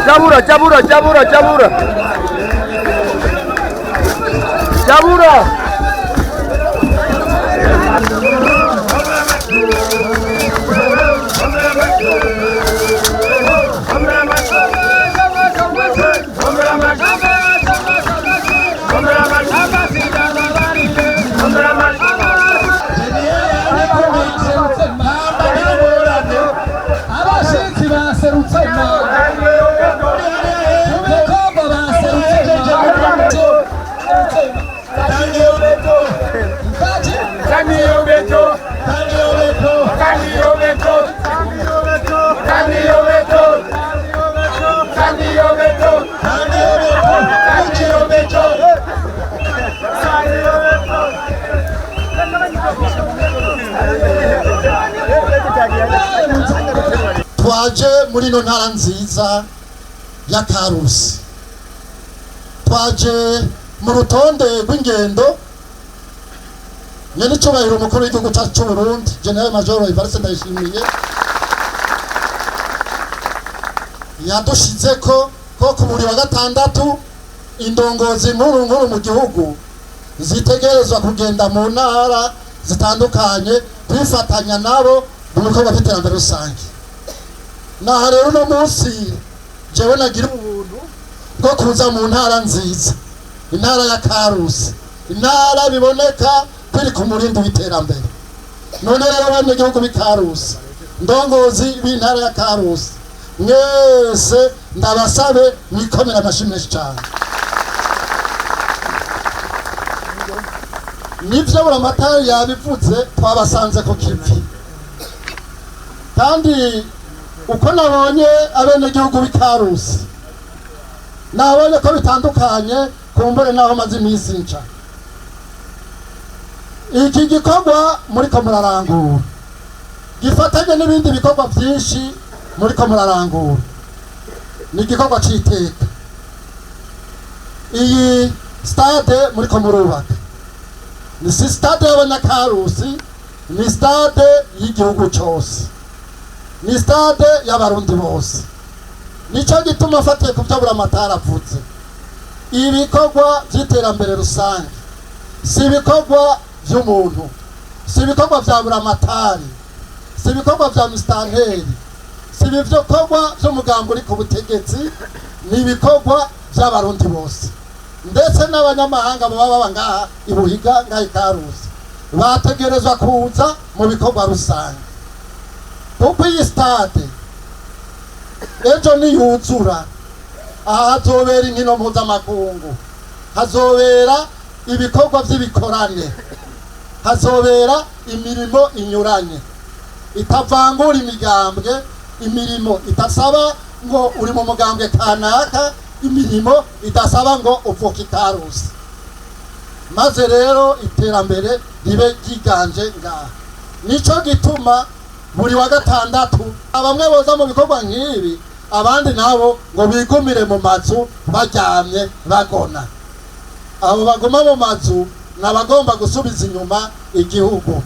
Jabura, Jabura, Jabura, Jabura. Jabura. Twaje muri no ntara nziza ya Karusi, twaje mu rutonde rw'ingendo nyenicubahiro umukuru w'igihugu cyacu cy'u Burundi General Major Evariste Ndayishimiye yadushize ko ku buri wa gatandatu indongozi nkuru nkuru mu gihugu zitegerezwa kugenda mu ntara zitandukanye kwifatanya nabo mu bikorwa by'iterambere rusange. Naha rero uno munsi jewe nagira ubuntu bwo kuza mu ntara nziza, intara ya Karusi, intara biboneka kwiri ku murindi w'iterambere. None rero abanyagihugu b'i Karusi, ndongozi b'intara ya Karusi, mwese ndabasabe mwikomere amashyi menshi cyane. Nivyo Buramatari yabivuze, twabasanze ku kivi, kandi uko nabonye abenegihugu b'i Karusi nabonye ko bitandukanye kumbure naho maze iminsi nca. Iki gikorwa muriko murarangura gifatanye n'ibindi bikorwa byinshi muriko murarangura, ni igikorwa c'iteka. Iyi stade muriko murubaka ni si stade y'abanyakarusi, ni stade y'igihugu cose, ni stade y'abarundi bose. Nico gituma afatiye ku byo Buramatari avuze, ibikorwa by'iterambere rusange si ibikorwa by'umuntu, si ibikorwa bya Buramatari, si ibikorwa bya Mistanteri, si ibikorwa by'umugambi uri ku butegetsi, ni ibikorwa by'abarundi bose, ndetse n'abanyamahanga baba baba ngaha i Buhiga ngaha i Karusi bategerezwa kuza mu bikorwa rusange. Kuko iyi stade ejo niyuzura, aha hazobera inkino mpuzamakungu, hazobera ibikorwa by'ibikorane, hazobera imirimo inyuranye itavangura imigambwe, imirimo itasaba ngo uri mu mugambwe kanaka, imirimo idasaba ngo uvuka i Karusi. Maze rero iterambere ribe ryiganje ngaha. Nico gituma buri wa gatandatu bamwe boza mu bikorwa nk'ibi, abandi nabo ngo bigumire mu mazu baryamye bagona. Abo baguma mu mazu nabagomba gusubiza inyuma igihugu,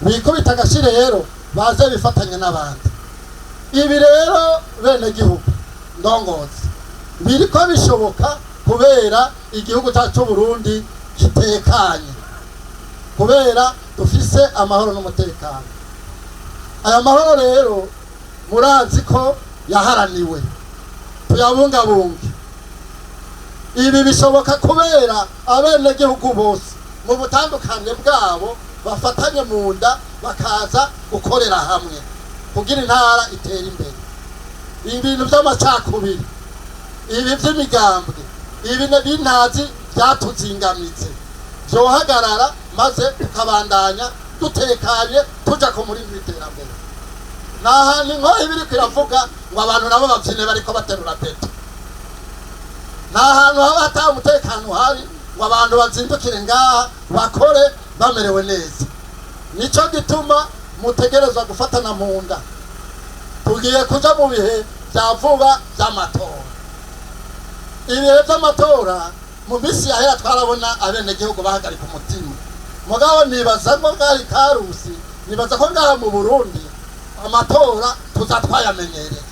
bikubita agashi rero baze bifatanye n'abandi. Ibi rero bene gihugu ndongozi biriko bishoboka kubera igihugu cyacu cy'u Burundi gitekanye, kubera dufise amahoro n'umutekano. Aya mahoro rero murazi ko yaharaniwe, tuyabungabunge. Ibi bishoboka kubera abenegihugu bose mu butandukane bwabo bafatanye mu nda, bakaza gukorera hamwe kugira intara itere imbere. Ibintu by'amacakubiri, ibi by'imigambwe, ibi bintazi byatuzingamitse byohagarara, maze tukabandanya dutekanye, tuja ku murindi w'iterambere. Nta hantu inkoho iba iriko iravuga ngo abantu nabo babyine bariko baterura beto. Nta hantu haba hataha umutekano uhari ngo abantu bazindukire ngaha bakore bamerewe neza. Nico gituma mutegerezwa gufatana mu nda. Tugiye kuja mu bihe bya vuba by'amatora. Ibihe by'amatora, mu minsi yahera twarabona abenegihugu bahagarika umutima. Mugabo nibaza ko bwari Karusi, nibaza ko ngaha mu Burundi amatora tuza twayamenyereye.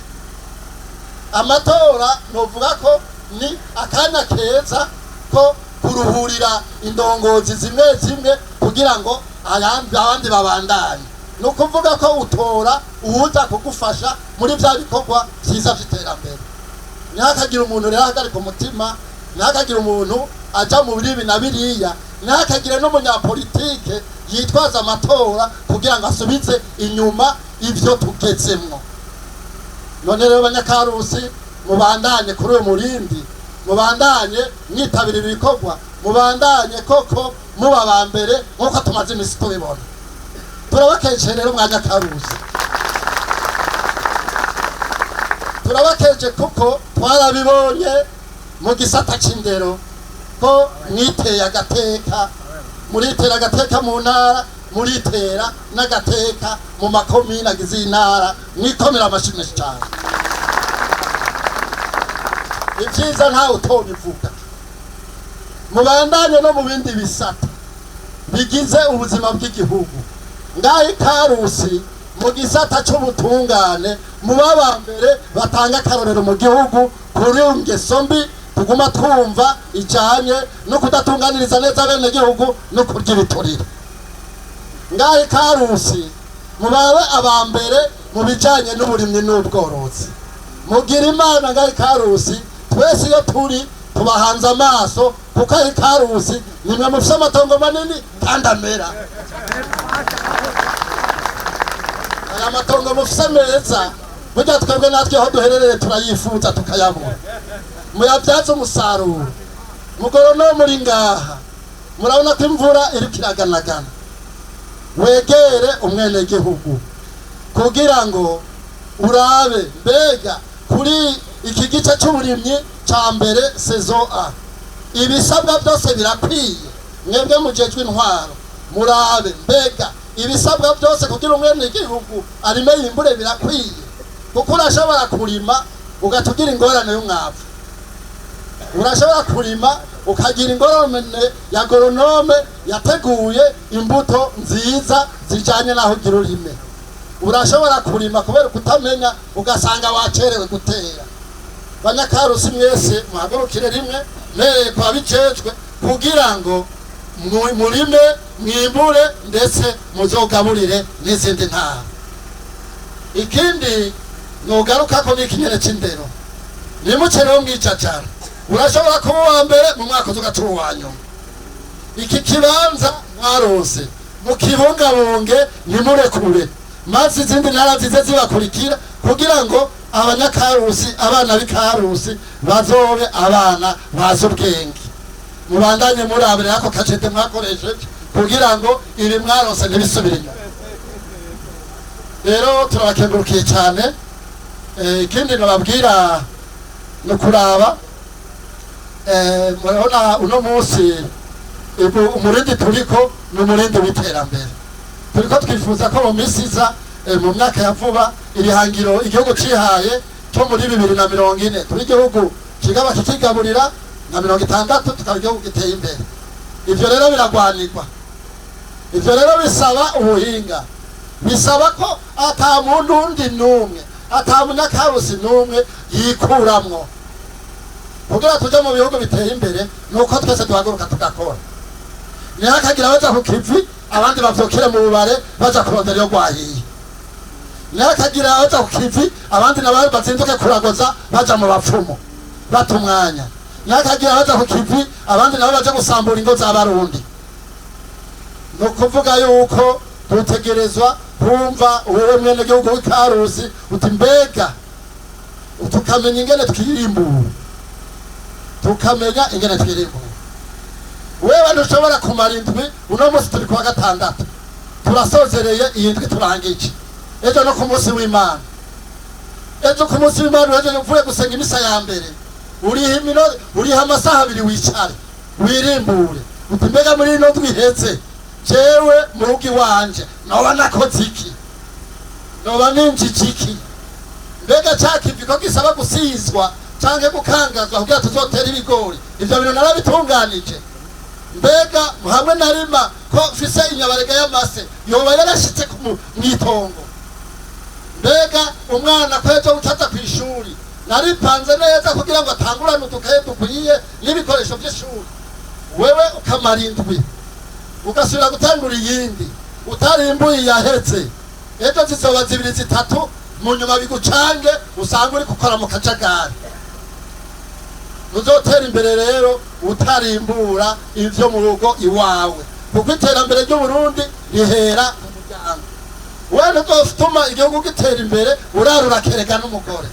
Amatora novuga ko ni akanya keza ko kuruhurira indongozi zimwe zimwe kugira ngo abandi babandanye. Ni ukuvuga ko utora uwuza kugufasha muri bya bikorwa byiza by'iterambere. Ntihakagire umuntu rero ahagarika umutima, ntihakagire umuntu aja mu biribi na biriya, ntihakagire n'umunyapolitike yitwaza amatora kugira ngo asubize inyuma ivyo tugezemwo. None rero, Banyakarusi, mubandanye kuri uyu murindi, mubandanye mwitabira ibikorwa, mubandanye koko muba ba mbere nk'uko tumaze iminsi tubibona. Turabakeje rero, mwanyakarusi, turabakeje kuko twarabibonye mu gisata c'indero ko mwiteye agateka, muritera agateka mu ntara, muritera n'agateka mu makomine agize iyi ntara. Mwikomera amashyi menshi cyane. Ibyiza ntawe utobivuga. Mubandanye no mu bindi bisata bigize ubuzima bw'igihugu. Ngaho Ikarusi, mu gisata c'ubutungane, muba ba mbere batanga akarorero mu gihugu kuri ngeso mbi tuguma twumva ijanye no kudatunganiriza neza abenegihugu no kurya ibiturire. Ngaho Ikarusi mubabe aba mbere mu bijanye n'uburimyi n'ubworozi. Mugira Imana, ngaho Ikarusi twese iyo turi tubahanze amaso, kuko aho Ikarusi nimwe mufise amatongo manini kandi amera. Aya matongo mufise meza, burya twebwe natwe aho duherereye turayifuza tukayabura. Muyabyaze umusaruro. Mugorono muri ngaha murabona ko imvura iriko iraganagana. Wegere umwenegihugu kugira ngo urabe mbega kuri iki gice c'uburimyi ca mbere, saison A, ibisabwa byose birakwiye. Mwebwe mujejwe intwaro, murabe mbega ibisabwa byose kugira umwenegihugu arime yimbure birakwiye, kuko urashobora kurima ugaca ugira ingorane y'umwavu, urashobora kurima ukagira ingorane ya agronome yateguye imbuto nziza zijanye n'aho ugira urime, urashobora kurima kubera kutamenya ugasanga wacerewe gutera. Banyakarusi mwese, muhagurukire rimwe, mpereye kwa bijejwe, kugira ngo murime mwimbure, ndetse muzogaburire n'izindi ntara. Ikindi nugarukako ni ikinyene c'indero. Nimucereho mwicacara. Urashobora kuba uwa mbere mu mwaka uza ugaca uwa nyuma. Iki kibanza mwarose mukibungabunge, ntimurekure, maze izindi ntara zize zibakurikira, kugira ngo Abanyakarusi, abana b'Ikarusi, bazobe abana bazi ubwenge. Mubandanye murabire ako kacete mwakoresheje kugira ngo ibi mwarose ntibisubire inyuma. Rero turabakengurukiye cyane. Ikindi nababwira ni ukuraba, murabona uno munsi ubu umurindi turiko ni umurindi w'iterambere. Turiko twifuza ko mu minsi iza, mu myaka ya vuba, ibihangiro igihugu cihaye cyo muri 2040 turi igihugu kigaba kikigaburira, na 60 tukaba igihugu giteye imbere. Ivyo rero biragwanirwa, ivyo rero bisaba ubuhinga, bisaba ko ata muntu undi n'umwe, ata munyakarusi n'umwe yikuramwo. Kugira tuje mu bihugu biteye imbere nuko twese duhaguruka tugakora. Ntihakagira baja ku kivi, abandi bavyukire mu bubare baja kurondera iyo rwahiye. Ntihakagira baja ku kivi, abandi nabo bazinduke kuragoza baja mu bapfumu bata umwanya. Ntihakagire abaja ku kivi, abandi nabo baje gusambura ingo z'Abarundi. Ni ukuvuga yuko dutegerezwa kumva wewe mwene gihugu w'Ikarusi uti mbega, tukamenya ingene twirimbura, tukamenya ingene twirimbura. Wewe ntushobora kumara indwi. Uno munsi turi kuwa gatandatu, turasozereye iyi ndwi, turangije ejo no ku munsi w'Imana. Ejo ku munsi w'Imana uhejeje uvuye gusenga imisa ya mbere, uriha imino, uriha amasaha 2, wicare wirimbure uti mbega, muri ino ndwi iheze jewe mu rugo iwanje noba nakoze iki? Noba ninjije iki? Mbega ca kivi ko gisaba gusizwa canke gukangazwa kugira tuzotere ibigori, ivyo bintu narabitunganije? Mbega hamwe narima ko mfise inyabarega y'amase, yoba yarashitse mw'itongo? Mbega umwana ko ejo utaza kw'ishuri, naripanze neza kugira ngo atangurane udukaye dukwiye n'ibikoresho vy'ishuri? Wewe ukamara indwi, ugasubira gutangura iyindi utarimbuye iyaheze. Ejo zizoba zibiri, zitatu, mu nyuma bigucange, usanga uri gukora mu kajagari. Ntuzotera imbere rero utarimbura ivyo mu rugo iwawe, kuko iterambere ry'Uburundi rihera mu muryango. We ntuzotuma igihugu gitera imbere urara urakerega n'umugore.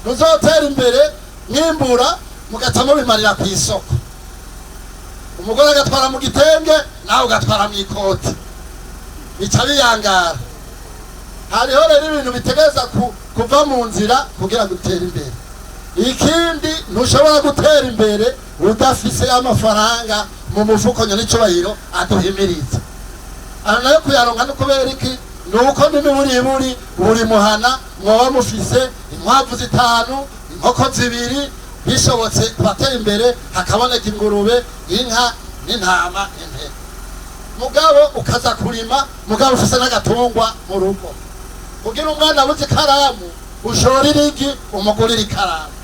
Ntuzotera imbere mwimbura mugaca mubimarira ku isoko, umugore agatwara mu gitenge, nawe ugatwara mu ikoti, bica biyangara. Hariho rero ibintu bitegereza kuva mu nzira kugira ngo utere imbere. Ikindi, ntushobora gutera imbere udafise amafaranga mu mufuko. Nyenicubahiro aduhimiriza aha nayo kuyaronka no kubera iki? Ni uko n'imiburiburi buri muhana mwoba mufise inkwavu zitanu, inkoko zibiri, bishobotse kubatera imbere hakaboneka ingurube, inka n'intama n'impene. Mugabo ukaza kurima, mugabo ufise n'agatungwa mu rugo, kugira umwana abuze ikaramu ushora irigi umugurira ikaramu.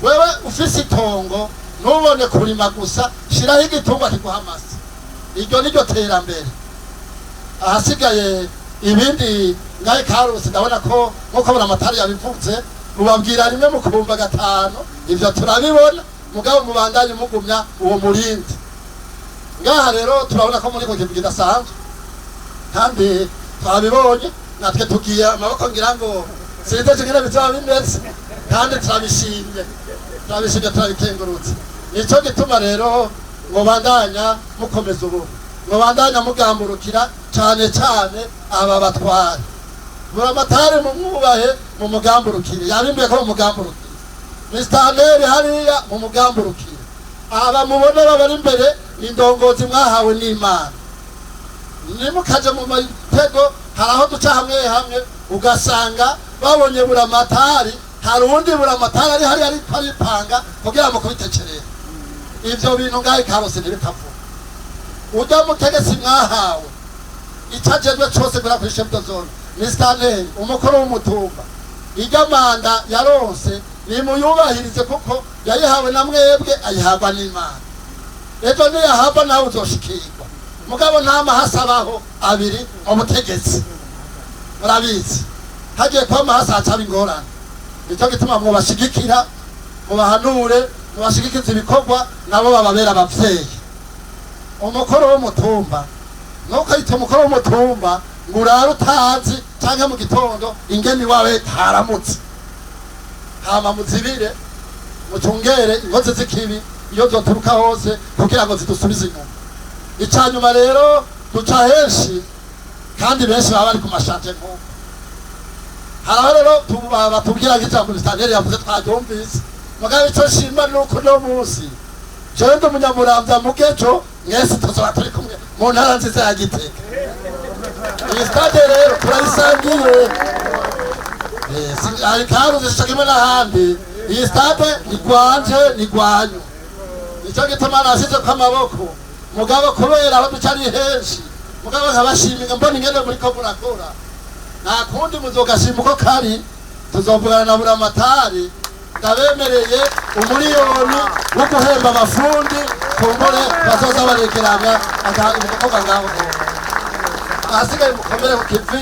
Wewe ufise itongo, ntubone kurima gusa, shiraho igitungwa kiguha amase. Iryo niryo terambere. Ahasigaye ibindi ngahe Karusi, ndabona ko nkuko Buramatari yabivuze, mubabwira rimwe mu kubumba gatanu, ivyo turabibona. Mugabo mubandanye mugumya uwo murindi. Ngaha rero turabona ko muri ko kintu kidasanzwe, kandi twabibonye natwe tugiye amaboko, ngira ngo sinzi ingene bizoba bimeze, kandi turabishimye, turabishimye, turabikengurutse. Nico gituma rero mubandanya mukomeza ubumwe, mubandanya mugamburukira cane cane aba batware. Buramatari mumwubahe, mumugamburukire, yabimbiye ko mumugamburukire. Misitaneri hariya mumugamburukire. Aba mubona babari imbere ni indongozi mwahawe n'Imana. Nimukaje mu mitego. Hari aho duca hamwe hamwe ugasanga babonye Buramatari, hari uwundi Buramatari ari hariya ariko aripanga kugira ngo kubitekerere ivyo bintu. Ngaho Ikarusi ntibikavuga. Urya mutegetsi mwahawe, ico ajejwe cose guhera kuri chef de zone, misitanteri, umukuru w'umutumba, irya manda yaronse nimuyubahirize, kuko yayihawe na mwebwe, ayihabwa n'Imana. Ejo niyahabwa nawe uzoshikirwa. Mugabo nta mahasi abaho abiri mu butegetsi, murabizi. Hagiye kuba amahasi hacaba ingorane. Nicyo gituma mwobashigikira, mubahanure, mubashigikize ibikorwa, nabo bababera abavyeyi. Umukuru w'umutumba, nuko yita umukuru w'umutumba ngo urare utazi canke mu gitondo ingene iwawe haramutse. Hama muzibire, mucungere inkozi z'ikibi iyo zoturuka hose kugira ngo zidusubize inyuma. Ica nyuma rero, duca henshi kandi benshi baba bari ku ma chantier. Nk'uko hari aho rero batubwira nk'ijambo Misitanteri yavuze, twaryumvise. Mugabo ico nshima ni uko uno munsi jewe ndi umunyamuramvya, mugejo mwese tuzoba turi kumwe mu ntara nziza ya Gitega. Iyi stade rero turayisangiye. Hari Karuzi ico kimwe n'ahandi. Iyi stade ni gwanje, ni gwanyu. Nico gituma nasizeko amaboko. Mugabo kubera aho duca ari henshi, mugabo nkabashimira mbona ingene muriko murakora. Nta kundi, muzogashima uko kari. Tuzovugana na Buramatari, ndabemereye umuriyoni wo guhemba abafundi, kumbure bazoza baregeranya ibikorwa ngaho. Ahasigaye mukomere ku kivi,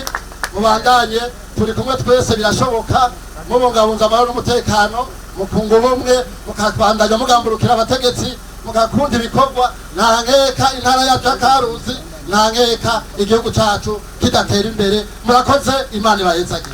mubandanye, turi kumwe twese, birashoboka. Mubungabunza amahoro n'umutekano. Mukunga ubumwe, mukabandanya mugamburukira abategetsi, mugakunda ibikorwa, nta nkeka intara yacu ya Karusi, nta nkeka igihugu cacu kidatera imbere. Murakoze, Imana ibahezagire.